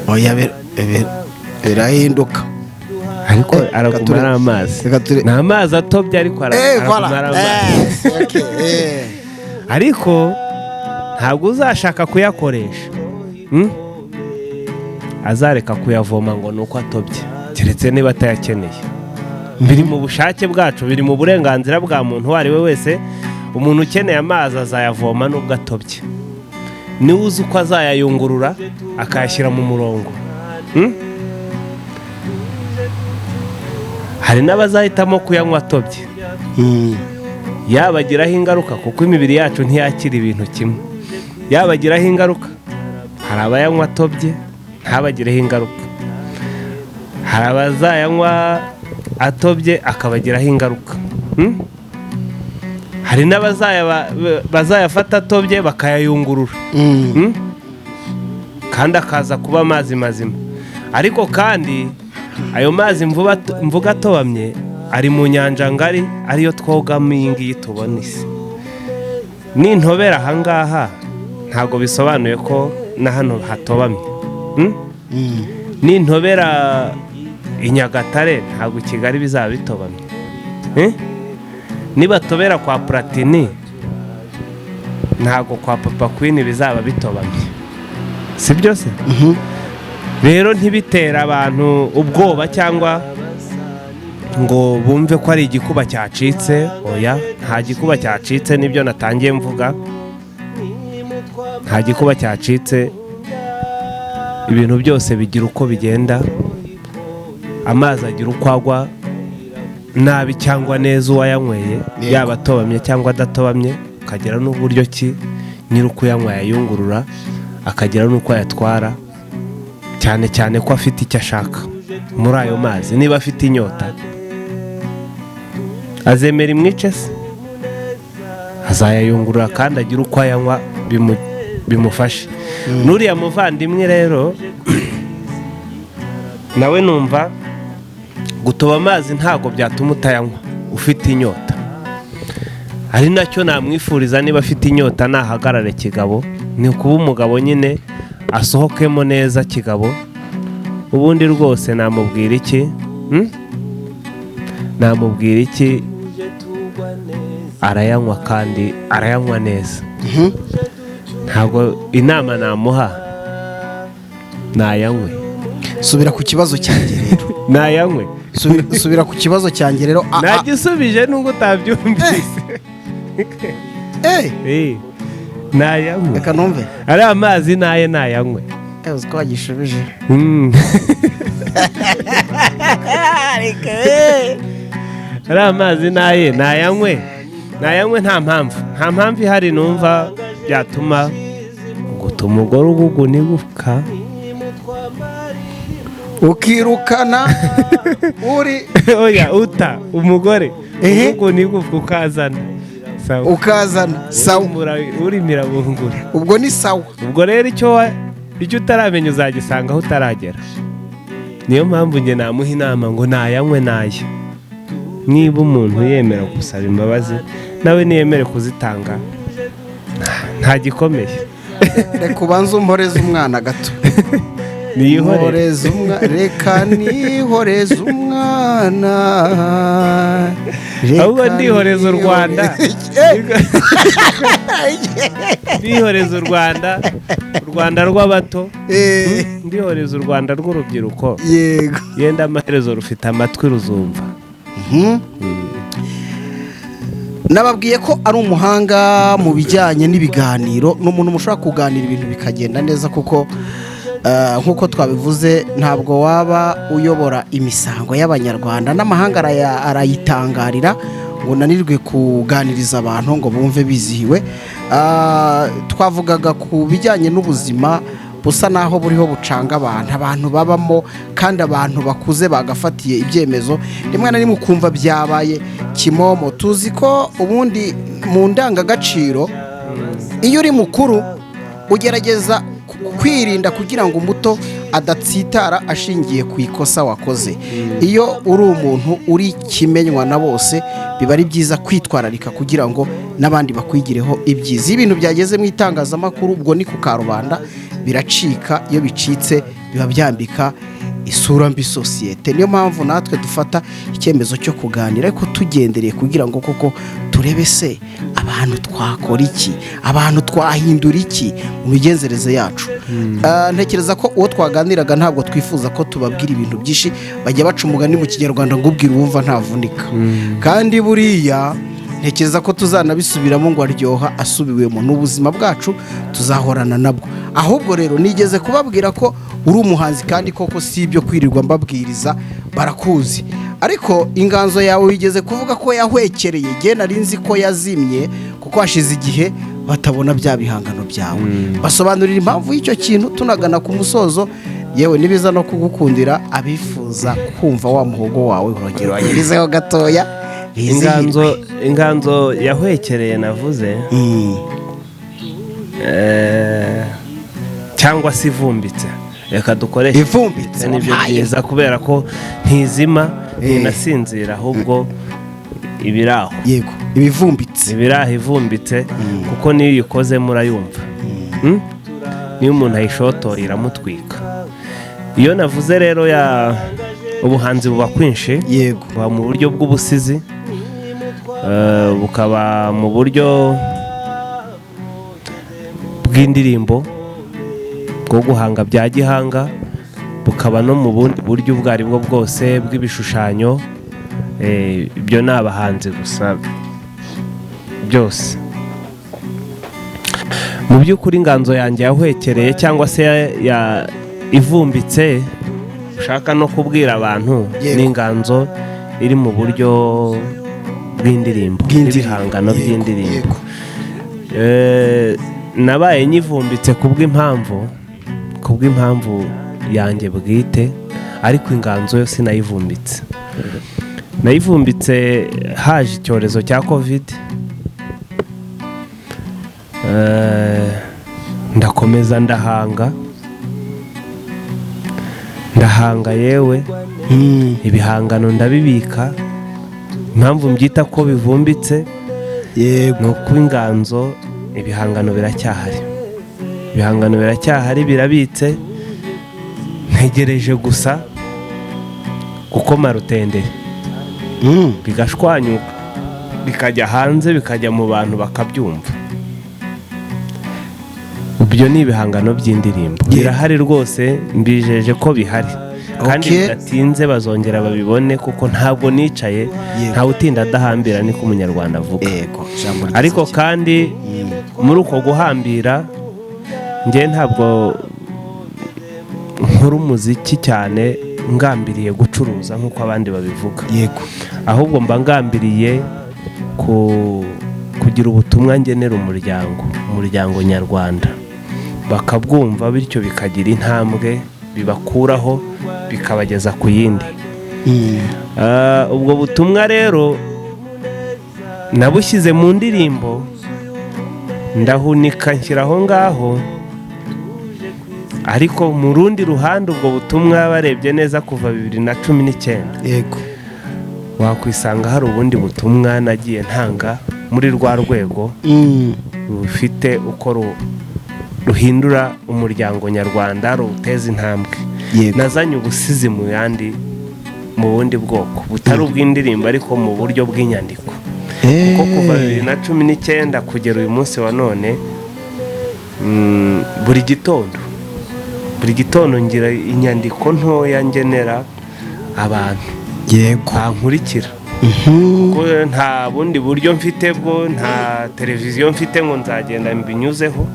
Oya, birahinduka. Ariko Eh, araguma ari amazi. Reka Ni amazi atobye, ariko Voilà. araguma ari amazi. Okay. Ariko ntabwo uzashaka kuyakoresha, Azareka kuyavoma ngo ni uko atobye, keretse niba atayakeneye. Biri mu bushake bwacu, biri mu burenganzira bwa muntu uwo ari we wese. Umuntu ukeneye amazi azayavoma nubwo atobye, niwe uzi uko azayayungurura akayashyira mu murongo. Hari n'abazahitamo kuyanywa atobye, yabagiraho ingaruka kuko imibiri yacu ntiyakira ibintu kimwe. Yabagiraho ingaruka, hari abayanywa atobye ntabagireho ingaruka, hari abazayanywa atobye akabagiraho ingaruka. Hari n'abazayafata atobye bakayayungurura, kandi akaza kuba amazi mazima. Ariko kandi ayo mazi mvuga atobamye ari mu nyanja ngari, ariyo twogamo iyi ngiyi tubona isi. Nintobera ahangaha ntabwo bisobanuye ko na hano hatobamye. Nintobera i Nyagatare ntabwo i Kigali bizaba bitobamye. Nibatobera kwa Platini ntabwo kwa Papa Queen bizaba bitobamye, si byo se? Rero ntibitera abantu ubwoba cyangwa ngo bumve ko ari igikuba cyacitse. Oya, nta gikuba cyacitse, nibyo natangiye mvuga, nta gikuba cyacitse. Ibintu byose bigira uko bigenda, amazi agira uko agwa nabi cyangwa neza uwayanyweye, yaba atobamye cyangwa adatobamye, akagera n'uburyo ki nyiri ukuyanywa yayungurura, akagera n'uko ayatwara, cyane cyane ko afite icyo ashaka muri ayo mazi. Niba afite inyota azemera imwice se, azayayungurura kandi agira uko ayanywa bimufashe. N'uriya muvandimwe rero nawe numva gutoba amazi ntabwo byatuma utayanywa ufite inyota. Ari nacyo namwifuriza, niba afite inyota nahagarare kigabo, ni ukuba umugabo nyine, asohokemo neza kigabo. Ubundi rwose namubwira iki? Namubwira iki? Arayanywa kandi arayanywa neza. Ntabwo inama namuha, nayanywe. Subira ku kibazo cyanjye rero. Nayanywe. Subira ku kibazo cyanjye rero. Nagisubije nubwo utabyumvise. Nayanywe. Reka numve. Ariya mazi naye nayanywe. Uzi ko wagishubije. Ariya mazi naye nayanywe, nayanywe. Nta mpamvu ihari numva byatuma ngo umugore uguguna igufwa ukirukana uri oya, uta umugore uguguna igufwa ukazana sawa. Ukazana sawa. Urimira bungura. Ubwo ni sawa. Ubwo rero icyo utaramenya uzagisanga aho utaragera. Niyo mpamvu njye namuha inama ngo nayanywe naye. Niba umuntu yemera gusaba imbabazi, nawe niyemere kuzitanga, nta gikomeye. Reka ubanze umporeze umwana gato. Niyihorere. Reka nihoreze umwana. Ahubwo ndihoreza u Rwanda. Ndihoreza u Rwanda, u Rwanda rw'abato. Ndihoreza u Rwanda rw'urubyiruko. Yego. Yenda amaherezo rufite amatwi ruzumva. Nababwiye ko ari umuhanga mu bijyanye n'ibiganiro, ni umuntu mushobora kuganira ibintu bikagenda neza, kuko nk'uko twabivuze ntabwo waba uyobora imisango y'Abanyarwanda n'amahanga arayitangarira ngo unanirwe kuganiriza abantu ngo bumve bizihiwe. Twavugaga ku bijyanye n'ubuzima busa naho buriho bucanga abantu babamo, kandi abantu bakuze bagafatiye ibyemezo rimwe na rimwe ukumva byabaye kimomo. Tuzi ko ubundi mu ndangagaciro iyo uri mukuru ugerageza kwirinda kugira ngo umuto adatsitara ashingiye ku ikosa wakoze. Iyo uri umuntu uri kimenywa na bose biba ari byiza kwitwararika kugira ngo n'abandi bakwigireho ibyiza. Iyo ibintu byageze mu itangazamakuru ubwo ni ku karubanda biracika, iyo bicitse biba byambika isura mbi sosiyete. Niyo mpamvu natwe dufata icyemezo cyo kuganira ariko tugendereye kugira ngo koko turebe se abantu twakora iki, abantu twahindura iki mu migenzereze yacu. Ntekereza ko uwo twaganiraga ntabwo twifuza ko tubabwira ibintu byinshi. Bajya baca umugani mu Kinyarwanda ngo ubwira uwumva ntavunika, kandi buriya Ntekereza ko tuzanabisubiramo ngo aryoha asubiwemo. Ni ubuzima bwacu, tuzahorana nabwo. Ahubwo rero nigeze kubabwira ko uri umuhanzi, kandi koko si ibyo kwirirwa mbabwiriza, barakuzi. Ariko inganzo yawe wigeze kuvuga ko yahwekereye. Nge nari nzi ko yazimye kuko hashize igihe batabona bya bihangano byawe. Basobanurira impamvu y'icyo kintu, tunagana ku musozo. Yewe, nibiza no kugukundira, abifuza kumva wa muhogo wawe urongera wanyurizeho gatoya, Inganzo bizihirwe. Inganzo yahwekereye navuze, cyangwa se ivumbitse, reka dukoreshe Ivumbitse. Nibyo Wampaye. byiza, kubera ko ntizima, ntinasinzira, ahubwo ibiraho. Yego, ibivumbitse. Ibiraho ivumbitse, kuko niyo uyikozemo urayumva. Niyo umuntu ayishotoye iramutwika. Iyo navuze rero ya ubuhanzi buba kwinshi, buba mu buryo bw'ubusizi, bukaba mu buryo bw'indirimbo, bwo guhanga bya gihanga, bukaba no mu bundi buryo ubwo ari bwo bwose bw'ibishushanyo. Ibyo ni abahanzi gusa byose. Mu by'ukuri, inganzo yanjye yahwekereye cyangwa se ivumbitse ushaka no kubwira abantu, ni inganzo iri mu buryo bw'indirimbo Bw'indirimbo. n'ibihangano by'indirimbo. Nabaye nyivumbitse kubw'impamvu yanjye bwite, ariko inganzo yo sinayivumbitse. Nayivumbitse haje icyorezo cya Covid. Ndakomeza ndahanga, ndahanga yewe, ibihangano ndabibika. Impamvu mbyita ko bivumbitse ni uko inganzo, ibihangano biracyahari, ibihangano biracyahari, birabitse. Ntegereje gusa gukoma rutenderi, bigashwanyuka, bikajya hanze, bikajya mu bantu bakabyumva. Ibyo ni ibihangano by'indirimbo, birahari rwose, mbijeje ko bihari kandi bidatinze bazongera babibone, kuko ntabwo nicaye. Ntawe utinda adahambira, niko Umunyarwanda avuga. Yego, ijambo ryiza Ariko cyane. kandi muri uko guhambira, njye ntabwo nkora umuziki cyane ngambiriye gucuruza nk'uko abandi babivuga, ahubwo mba ngambiriye kugira ubutumwa ngenera umuryango nyarwanda, bakabwumva, bityo bikagira intambwe bibakuraho bikabageza ku yindi. Ubwo butumwa rero nabushyize mu ndirimbo, ndahunika, nshyira aho ngaho. Ariko mu rundi ruhande, ubwo butumwa barebye neza kuva 2019, wakwisanga hari ubundi butumwa nagiye ntanga muri rwa rwego rufite uko ruhindura umuryango nyarwanda, ruwuteza intambwe. Nazanye ubusizi mu yandi, mu bundi bwoko butari ubw'indirimbo, ariko mu buryo bw'inyandiko, kuko kuva 2019 kugera uyu munsi wa none, buri gitondo, buri gitondo ngira inyandiko ntoya ngenera abantu bankurikira, kuko nta bundi buryo mfite bwo, nta televiziyo mfite ngo nzagenda mbinyuzeho,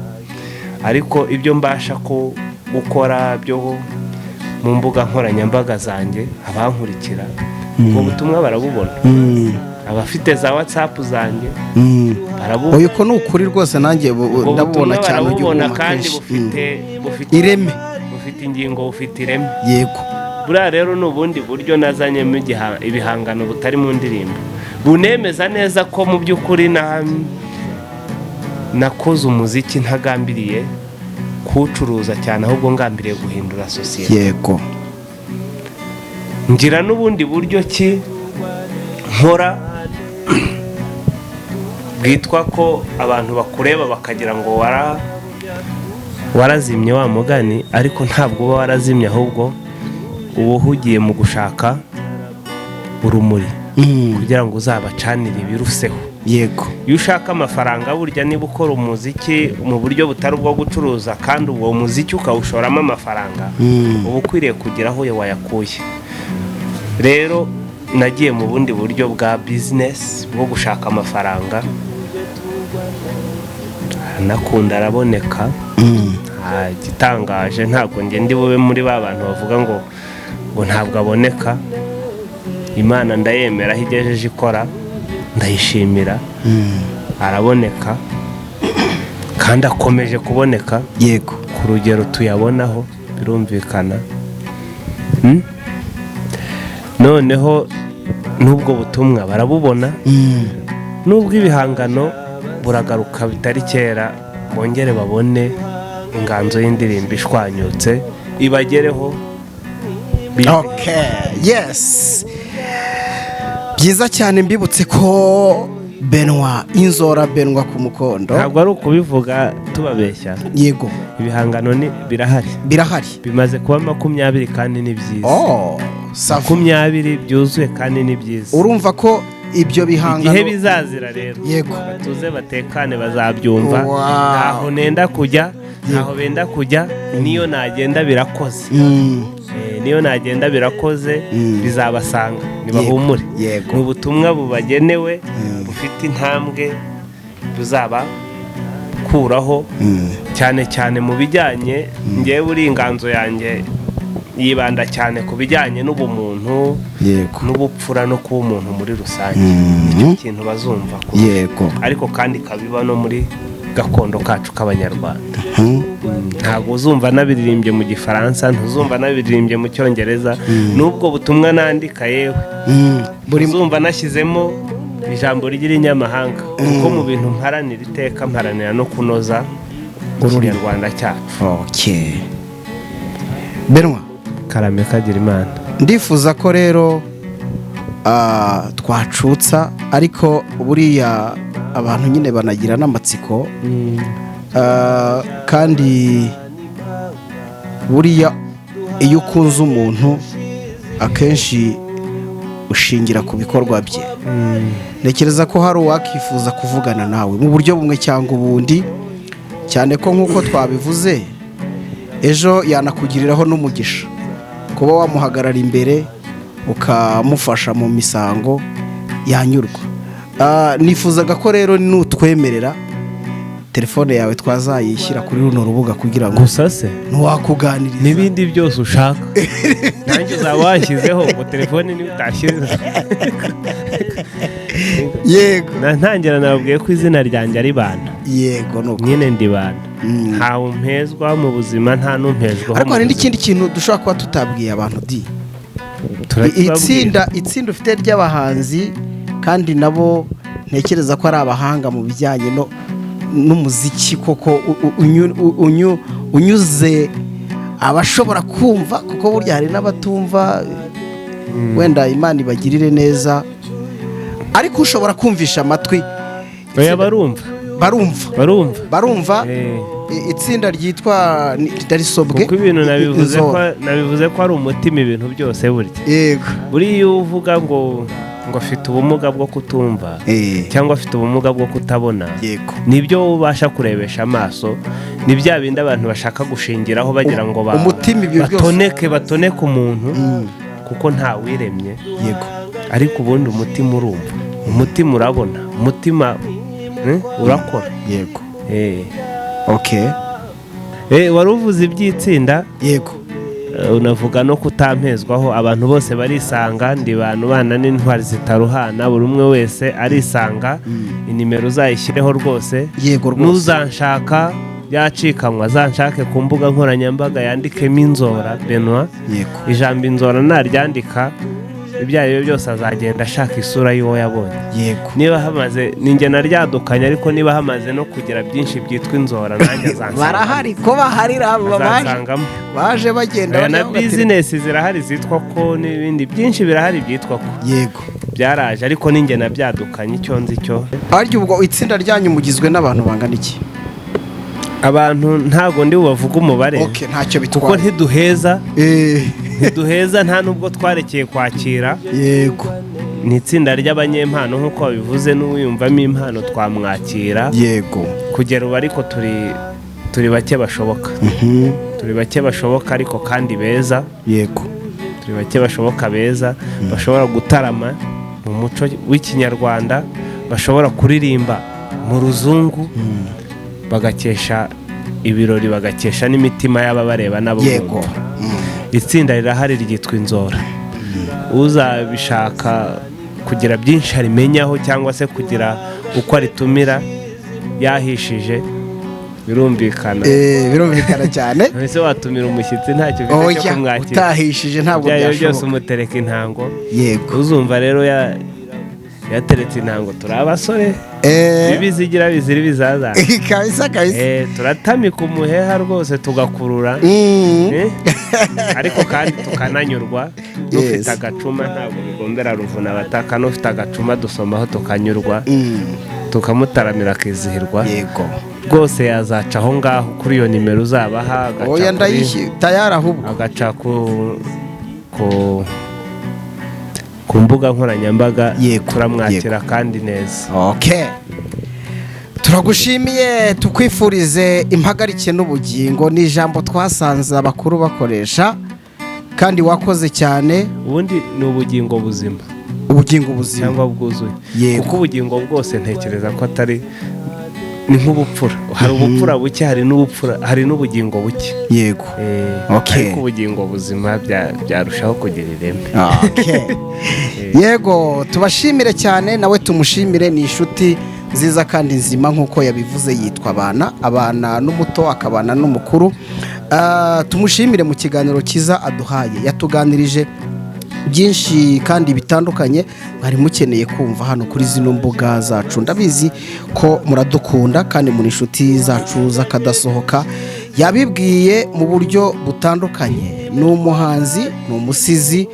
ariko ibyo mbasha gukora byo mu mbuga nkoranyambaga zanjye, abankurikira ubwo butumwa barabubona. Abafite za WhatsApp zanjye barabubona. Oya, uko ni ukuri rwose, nanjye Ubwo ndabubona butumwa cyane, ujya barabubona ububona kandi kenshi. bufite Ireme. Bufite ingingo, bufite ireme. Buriya rero ni ubundi buryo nazanyemo ibihangano butari mu ndirimbo, bunemeza neza ko mu by'ukuri nakoze umuziki ntagambiriye kuwucuruza cyane, ahubwo ngambiriye guhindura sosiyete. Ngira n'ubundi buryo ki nkora bwitwa ko abantu bakureba bakagira ngo warazimye wa mugani, ariko ntabwo uba warazimye, ahubwo uba uhugiye mu gushaka urumuri kugira ngo uzabacanire ibiruseho. Iyo ushaka amafaranga, burya niba ukora umuziki mu buryo butari ubwo gucuruza, kandi uwo muziki ukawushoramo amafaranga, uba ukwiriye kugira aho wayakuye. Rero Nagiye mu bundi buryo bwa bizinesi bwo gushaka amafaranga, aranakunda, araboneka. Nta gitangaje, ntabwo njye ndi bube muri ba bantu bavuga ngo ntabwo aboneka. Imana ndayemera, aho igejeje ikora ndayishimira. Araboneka kandi akomeje kuboneka ku rugero tuyabonaho, birumvikana. Noneho n'ubwo butumwa barabubona, n'ubwo ibihangano buragaruka bitari kera, bongere babone inganzo y'indirimbo ishwanyutse ibagereho. Okay, yes, byiza cyane. Mbibutse ko Benwa Inzora, Benwa ku mukondo. Ntabwo ari ukubivuga tubabeshya. Ibihangano ni birahari. Birahari. Bimaze kuba 20 kandi ni byiza. Oh, ça va. 20 byuzuye kandi ni byiza. Urumva ko ibyo bihangano Igihe bizazira rero, batuze batekane, bazabyumva. Ntaho nenda kujya, ntaho benda kujya. Niyo nagenda birakoze. Niyo nagenda birakoze, bizabasanga, nibahumure. Ni ubutumwa bubagenewe, bufite intambwe buzabakuraho, cyane cyane mu bijyanye, ngewe buri inganzo yanjye yibanda cyane ku bijyanye n'ubumuntu n'ubupfura no kuba umuntu muri rusange. Nicyo kintu bazumva kurusha. Ariko kandi kabiba no muri gakondo kacu k'Abanyarwanda. Ntabwo uzumva nabiririmbye mu Gifaransa, ntuzumva nabiririmbye mu Cyongereza. N'ubwo butumwa nandika, yewe, Buri uzumva nashyizemo ijambo ry'irinyamahanga, kuko mu bintu mparanira iteka mparanira no kunoza Ururimi. Ikinyarwanda cyacu. Okay, Benwa. Karame, kagira Imana. Ndifuza ko rero twacutsa, ariko buriya abantu nyine banagira n'amatsiko. Kandi buriya iyo ukunze umuntu akenshi ushingira ku bikorwa bye. Ntekereza ko hari uwakifuza kuvugana nawe mu buryo bumwe cyangwa ubundi, cyane ko nk'uko twabivuze ejo yanakugiriraho n'umugisha kuba wamuhagarara imbere ukamufasha mu misango, yanyurwa. Nifuzaga ko rero nutwemerera telefone yawe twazayishyira kuri runo rubuga kugira ngo Gusa se ntiwakuganiriza n'ibindi byose ushaka nanjye uzaba washyizeho ngo telefone niba utashyizeho. Ntangira nababwiye ko izina ryanjye ari Bana. Yego, nuko. Nyine ndi Bana. Ntawe umpezwa mu buzima, nta n'umpezwaho Ariko mu hari buzima. n'ikindi kintu dushobora kuba tutabwiye abantu di. Turakibabwira. Itsinda ufite ry'abahanzi, kandi nabo ntekereza ko ari abahanga mu bijyanye no n'umuziki koko, unyuze abashobora kumva, kuko burya hari n'abatumva, wenda Imana ibagirire neza, ariko ushobora kumvisha amatwi. Oya, barumva. Barumva. Barumva. Barumva. Itsinda ryitwa Darisobwe. Kuko ibintu nabivuze ko Inzora. Nabivuze ko ari umutima ibintu byose burya. Buriya iyo uvuga ngo afite ubumuga bwo kutumva cyangwa afite ubumuga bwo kutabona, nibyo wowe ubasha kurebesha amaso, ni bya bindi abantu bashaka gushingiraho bagira ngo Umutima ibyo byose. batoneke umuntu, kuko ntawiremye. Ariko ubundi umutima urumva, umutima urabona, umutima urakora. Wari uvuze iby'itsinda. Yego. Unavuga no kutampezwaho. Abantu bose barisanga, ndi bantu bana n'intwari zitaruhana, buri umwe wese arisanga. Inimero uzayishyireho rwose. Yego rwose. N'uzanshaka yacikanywa azanshake ku mbuga nkoranyambaga, yandikemo Inzora Benoit. Ijambo Inzora naryandika, ibyo ari byo byose azagenda ashaka isura y'uwo yabonye. Niba hamaze, ninjye naryadukanye, ariko niba hamaze no kugira byinshi byitwa Inzora, nanjye azansangamo. Barahari ko bahari baje Azansangamo. Baje bagenda Oya, na bajya bagatera- bizinesi zirahari zitwa ko, n'ibindi byinshi birahari byitwa ko. Byaraje, ariko ninjye nabyadukanye, icyo nzi cyo. Arya ubwo itsinda ryanyu mugizwe n'abantu bangana iki? Abantu ntabwo ndi bubavuge umubare, Okay, ntacyo kuko bitwaye. ntiduheza, ntiduheza, nta nubwo twarekeye kwakira. Ni itsinda ry'abanyempano nk'uko babivuze, n'uwiyumvamo impano twamwakira. Kugera ubu ariko turi bake bashoboka, turi bake bashoboka ariko kandi beza. Turi bake bashoboka beza bashobora gutarama mu muco w'ikinyarwanda, bashobora kuririmba mu ruzungu, bagakesha ibirori, bagakesha n'imitima y'ababareba nabo. Yego. Itsinda rirahari ryitwa Inzora. Uzabishaka kugira byinshi arimenyaho cyangwa se kugira uko aritumira yahishije, birumvikana. Birumvikana cyane. Ese watumira umushyitsi ntacyo ufite cyo Oya, kumwakira? Utahishije ntabwo Ibyo ari byo byose byashoboka. umutereka intango. Yego. Uzumva rero yateretse intango, turi abasore bibizigira bizira ibizaza. Kabisa kabisa. Turatamika umuheha rwose tugakurura. Ariko kandi tukananyurwa n'ufite agacuma, ntabwo bigombera ruvuna abataka, n'ufite agacuma dusomaho tukanyurwa, tukamutaramira akizihirwa. Yego. Rwose yazaca aho ngaho kuri iyo nimero uzabaha, agaca Oya, ndayishi tayari ahubwo. agaca ku mbuga nkoranyambaga. Yego, Turamwakira kandi neza. Okay, turagushimiye, tukwifurize impagarike n'ubugingo. Ni ijambo twasanze abakuru bakoresha, kandi wakoze cyane. Ubundi ni ubugingo buzima. Ubugingo buzima. Cyangwa bwuzuye. Yego. Kuko ubugingo bwose ntekereza ko atari, ni nk'ubupfura: hari ubupfura buke, hari n'ubupfura, hari n'ubugingo buke. Yego. Ariko ubugingo buzima byarushaho kugira ireme. Okay. Yego, tubashimire cyane, nawe tumushimire, ni inshuti nziza kandi nzima nk'uko yabivuze, yitwa Abana, abana n'umuto akabana n'umukuru. Tumushimire mu kiganiro cyiza aduhaye, yatuganirije byinshi kandi bitandukanye mwari mukeneye kumva hano kuri zino mbuga zacu. Ndabizi ko muradukunda kandi muri inshuti zacu z'akadasohoka. Yabibwiye mu buryo butandukanye, ni umuhanzi, ni umusizi,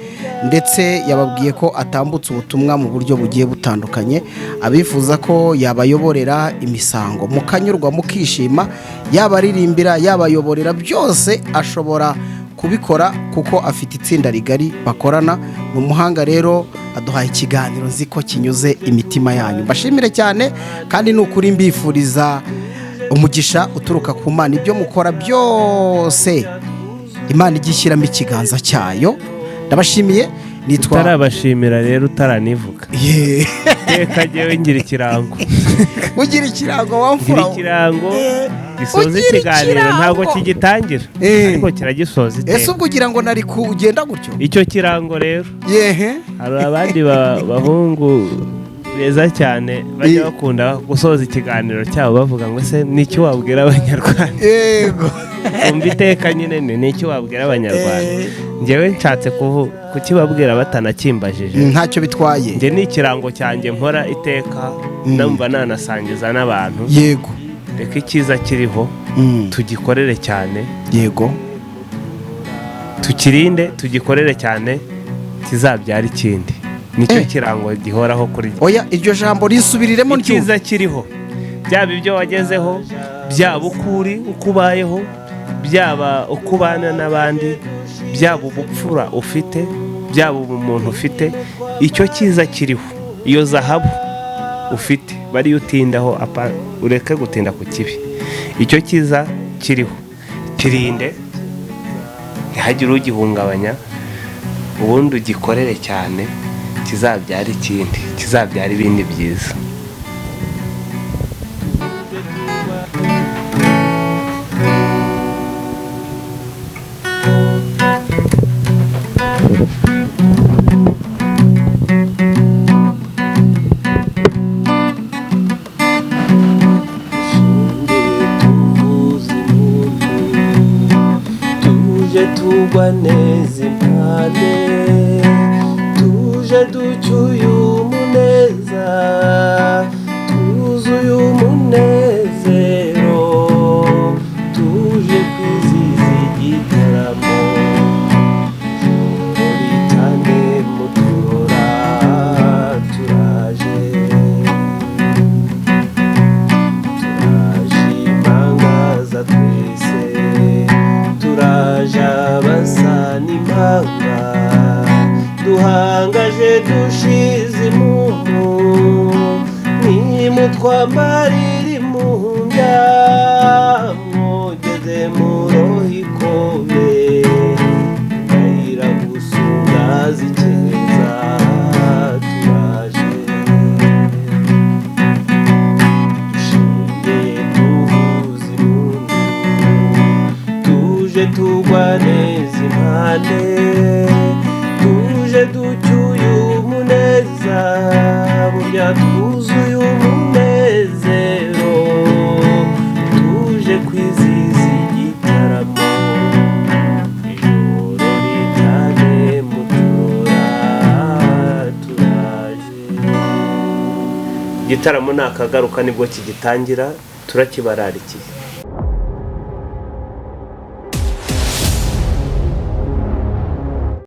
ndetse yababwiye ko atambutse ubutumwa mu buryo bugiye butandukanye. Abifuza ko yabayoborera imisango mukanyurwa mukishima, yabaririmbira, yabayoborera, byose ashobora kubikora kuko afite itsinda rigari bakorana. Ni umuhanga rero, aduhaye ikiganiro nzi ko kinyuze imitima yanyu. Mbashimire cyane kandi ni ukuri mbifuriza umugisha uturuka ku Mana. Ibyo mukora byose Imana ijya ishyiramo ikiganza cyayo. Ndabashimiye, nitwa Utarabashimira rero, utaranivuga. Iteka jyewe ngira ikirango. Ugira ikirango wamfura. Ngira ikirango gisoza Ugira ikiganiro, ntabwo ikirango. kigitangira, ariko kiragisoza Ese iteka. ubwo ugira ngo nari kugenda gutyo? Icyo kirango rero, Yehe. hari abandi bahungu beza cyane bajya bakunda gusoza ikiganiro cyabo bavuga ngo: "Ese n'icyo wabwira Abanyarwanda?" Yego. Umva, iteka nyine ni n'icyo wabwira Abanyarwanda. Njyewe nshatse kukibabwira batanakimbajije. Ntacyo bitwaye. Njye ni ikirango cyanjye mpora iteka numva nanasangiza n'abantu. Yego. Reka icyiza kiriho tugikorere cyane, Yego. tukirinde, tugikorere cyane, kizabyara ikindi. Nicyo kirango gihoraho kuri njye. Oya, iryo jambo risubiriremo ryumve. Icyiza kiriho, byaba ibyo wagezeho, byaba uko uri, uko ubayeho, byaba uko ubana n'abandi, byaba ubupfura ufite, byaba ubumuntu ufite, icyo cyiza kiriho, iyo zahabu ufite bariyo utindaho, ureke gutinda ku kibi. Icyo cyiza kiriho kirinde, ntihagire ugihungabanya, ubundi ugikorere cyane, kizabyara ikindi, kizabyara ibindi byiza. Tuje tugwa neza impande, tuje ducyuye umuneza, tuzuye umunezero, tuje kwizihiza igitaramo. Joro ritane mutura, turaje, turaje impangaza twese, turaje abasa n'impanga, duhangaje dushize impumu, nimutwambarira impumbya, mwogeze muroha ikobe, ndahira gusura. Tugwa neza impande, tuje ducyuye umuneza, burya twuzuye umunezero, tuje kwizihiza igitaramo. Ijoro ritane mutura, turaje. Igitaramo ni akagaruka, nibwo kigitangira, turakibararikiye.